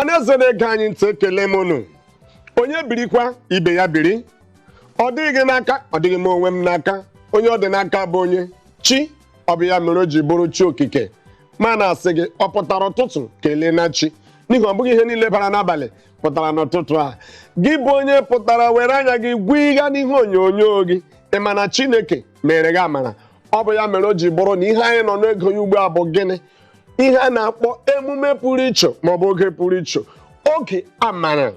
Ọhaneze na-ege anyị ntị, ekele m unu. Onye birikwa, ibe ya biri. Ọ dịghị gị n'aka, ọ dịghị m onwe m n'aka. Onye ọ dị n'aka bụ onye chi. Ọ bụ ya mere o ji bụrụ chi okike. Ma na-asị gị, ọ pụtara ụtụtụ, kelee na chi, n'ihi ọ bụghị ihe niile bara n'abalị pụtara n'ụtụtụ a. Gị bụ onye pụtara were anya gị gwuiga n'ihe onyonyo gị, ị ma na Chineke mere gị amara. Ọ bụ ya mere o ji bụrụ na ihe anyị nọ n'ego ya ugbu a bụ gịnị? Ihe a na-akpọ emume pụrụ iche maọbụ oge pụrụ iche, oge amara.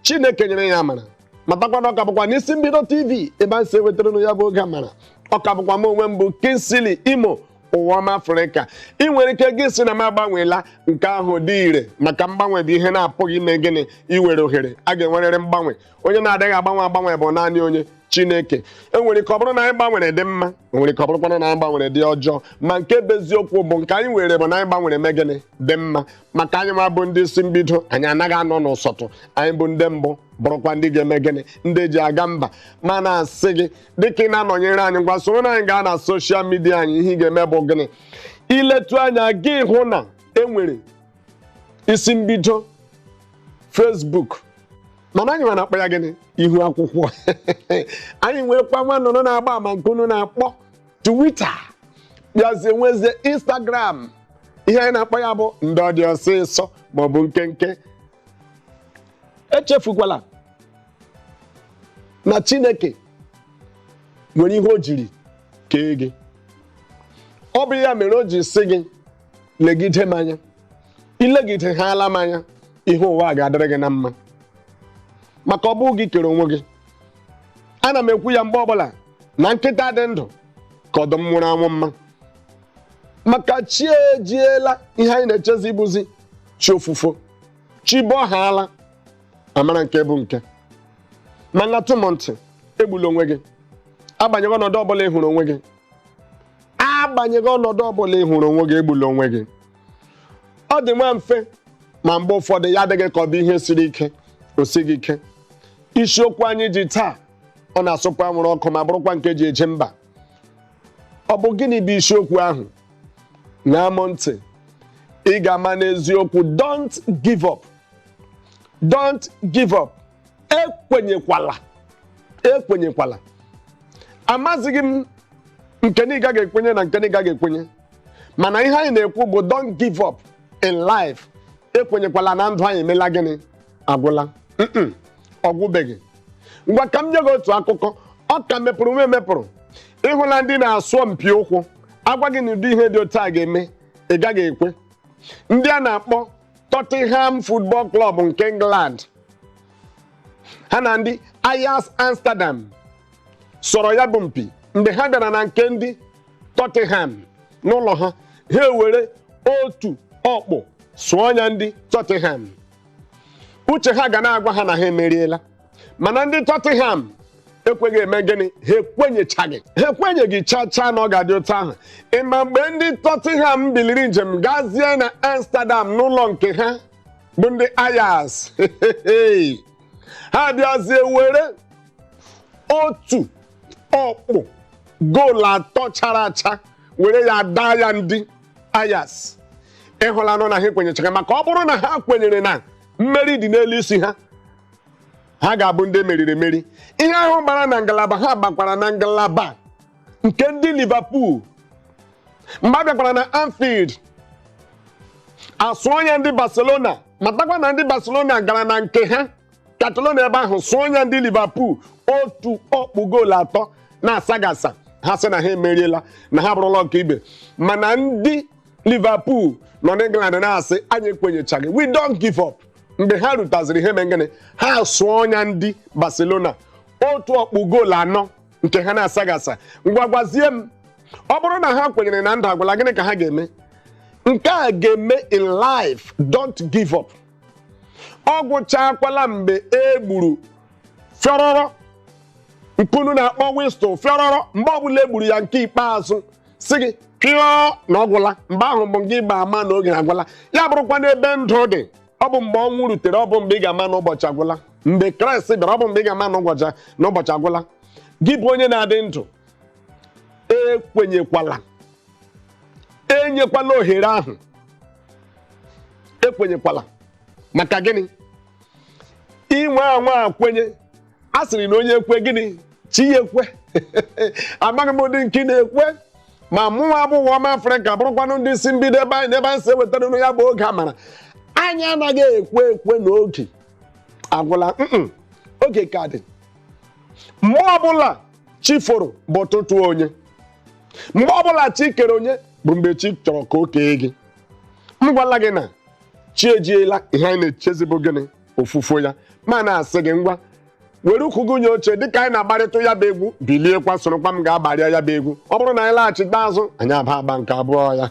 Chineke nyere ya amara. Matakwana, ọka bụkwa n'Isi Mbido TV ebe a si ewetara ya bụ oge amara. Ọka bụkwa m onwe m bụ Kingsley Imo Ụwa Afrịka. Ị nwere ike gị si na m agbanweela. Nke ahụ dị ire, maka mgbanwe bụ ihe na-apụghị ime gịnị? Iwere ohere a ga-enwerịrị mgbanwe. Onye na-adịghị agbanwe agbanwe bụ naanị onye Chineke. Enwere ike ọ bụrụ na anyị gbanwere dị mma, enwere ike ọ bụrụkwana na anyị gbanwere dị ọjọọ. Ma nke bụ eziokwu bụ nke anyị were bụ na anyị gbanwere mee gịnị? Dị mma. Maka anyị ma bụ ndị isi mbido, anyị anaghị anọ n'ụsọtụ. Anyị bụ ndị mbụ, bụrụkwa ndị ga-eme gịnị? Ndị eji aga mba. Ma na-asị gị, dịka ị na-anọnyere anyị, ngwa, soro na anyị gaa na social media anyị. Ihe ị ga-eme bụ gịnị? Iletu anya gị hụ na enwere Isi Mbido Facebook, mana anyị nwa na-akpọ ya gịnị? Ihu akwụkwọ. Anyị nwekwa nwa nnụnụ na-agba ama nke unu na-akpọ Twitter, bịazie nwezie Instagram. Ihe anyị na-akpọ ya bụ ndị ọ dị ọsịsọ maọbụ nkenke. Echefukwala na Chineke nwere ihe o jiri kee gị. Ọ bụ ya mere o ji sị gị legide m anya. Ilegide ha ala m anya, ihe ụwa ga-adịrị gị na mma, maka ọ bụ gị kere onwe gị. Ana m ekwu ya mgbe ọbụla na nkịta dị ndụ ka ọdụm nwụrụ anwụ mma, maka chi ejiela. Ihe anyị na-echezi ịbụzi chi ofufo, chi bọhaala amara nke bụ nke. Mana tụmụ ntị, egbula onwe gị. Agbanyeghị ọnọdụ ọbụla ị hụrụ onwe gị, agbanyeghị ọnọdụ ọbụla ị hụrụ onwe gị, egbula onwe gị. Ọ dị nwa mfe, ma mgbe ụfọdụ ya adịghị ka ọ bụ ihe siri ike, o sighị ike. Isiokwu anyị ji taa, ọ na-asụkwa anwụrụ ọkụ, ma bụrụkwa nke ji eje mba. Ọ bụ gịnị bụ isiokwu ahụ? Na-amụ ntị, ị ga-ama n'eziokwu. Don't give up, don't give up. Ekwenyekwala, ekwenyekwala. Amazighị m nke na ị gaghị ekwenye na nke na ị gaghị ekwenye, mana ihe anyị na-ekwu bụ don't give up in life. Ekwenyekwala na ndụ anyị emela gịnị? Agwụla. Ọgwụbeghị. Ngwa, ka m nye gị otu akụkọ. Ọ ka mepụrụ nwa emepụrụ. Ịhụla ndị na-asọ mpi ụkwụ, agwa gị na ụdị ihe dị otu a ga-eme, ị gaghị ekwe. Ndị a na-akpọ Tottenham Football Club nke England, ha na ndị Ajax Amsterdam sọrọ ya bụ mpi. Mgbe ha bịara na nke ndị Tottenham n'ụlọ ha, ha ewere otu ọkpụ sụọ ya ndị Tottenham. Uche ha ga na-agwa ha na ha emeriela, mana ndị Tottenham ekweghị eme gịnị? Ha ekwenyechaghị, ha ekwenyeghị chaa chaa na ọ ga-adị otu ahụ. Ịma mgbe ndị Tottenham biliri njem gazie na Amsterdam n'ụlọ nke ha bụ ndị Ajax, ha bịazie were otu ọkpụ goolu atọ chara acha were ya daa ya ndị Ajax. Ịhụlanụ na ha ekwenyechaghị, maka ọ bụrụ na ha kwenyere na mmeri dị n'elu isi ha, ha ga-abụ ndị meriri emeri. Ihe ahụ gbara na ngalaba ha gbakwara na ngalaba nke ndị Liverpool. Mgbe a bịakwara na Anfield, asụọ ya ndị Barcelona. Matakwa na ndị Barcelona gara na nke ha Catalonia ebe ahụ, sụọ ya ndị Liverpool otu ọkpụ goolu atọ na-asagasa. Ha sị na ha emeriela, na ha bụrụla nke ibe. Mana ndị Liverpool nọ n'England na-asị, "Anyị ekwenyechaghị, we don't give up." Mgbe ha rutaziri ihe mee gịnị? Ha sụọ ya ndị Barcelona otu ọkpụ goolu anọ nke ha na-asagasa. Ngwa, gwazie m, ọ bụrụ na ha kwenyere na ndụ agwụla, gịnị ka ha ga-eme? Nke a ga-eme in life. Don't give up. Ọ gwụchakwala mgbe e gburu fịọrọrọ nkunu na-akpọ whistle fịọrọrọ. Mgbe ọbụla e gburu ya nke ikpeazụ, si gị pịọ na ọ gwụla, mgbe ahụ bụ gị gba ama na oge agwụla. Ya bụrụkwa n'ebe ndụ dị, ọ bụ mgbe ọnwụ rutere, ọ bụ mgbe ị ga-ama na ụbọchị agwụla. Mgbe Kraịst bịara, ọ bụ mgbe ị ga-ama na ụbọchị agwụla. Gị bụ onye na-adị ndụ, ekwenyekwala, enyekwala ohere ahụ. Ekwenyekwala. Maka gịnị? Inwe anwa kwenye a sịrị na onye ekwe gịnị chi ya ekwe. Amaghị m ụdị nke ị na-ekwe, ma mụnwa abụ Ụwa Ọma Afrịka bụrụkwanụ ndị si mbido ebe anyị n'ebe anyị si ewetara unu ya bụ oge amara. Anyị anaghị ekwe ekwe na oge agwụla. Oge ka dị. Mgbe ọbụla chi foro bụ ụtụtụ onye, mgbe ọbụla chi kere onye bụ mgbe chi chọrọ ka o kee gị. M gwala gị na chi ejiela, ihe anyị na-echezi bụ gịnị? Ofufo ya. Ma na-asị gị, ngwa, were ụkwụ gị nye oche dịka anyị na-agbarịta ya bụ egwu, biliekwa sorokwa m ga-agbarịa ya bụ egwu. Ọ bụrụ na anyị laghachite azụ, anyị aba agba nke abụọ ya.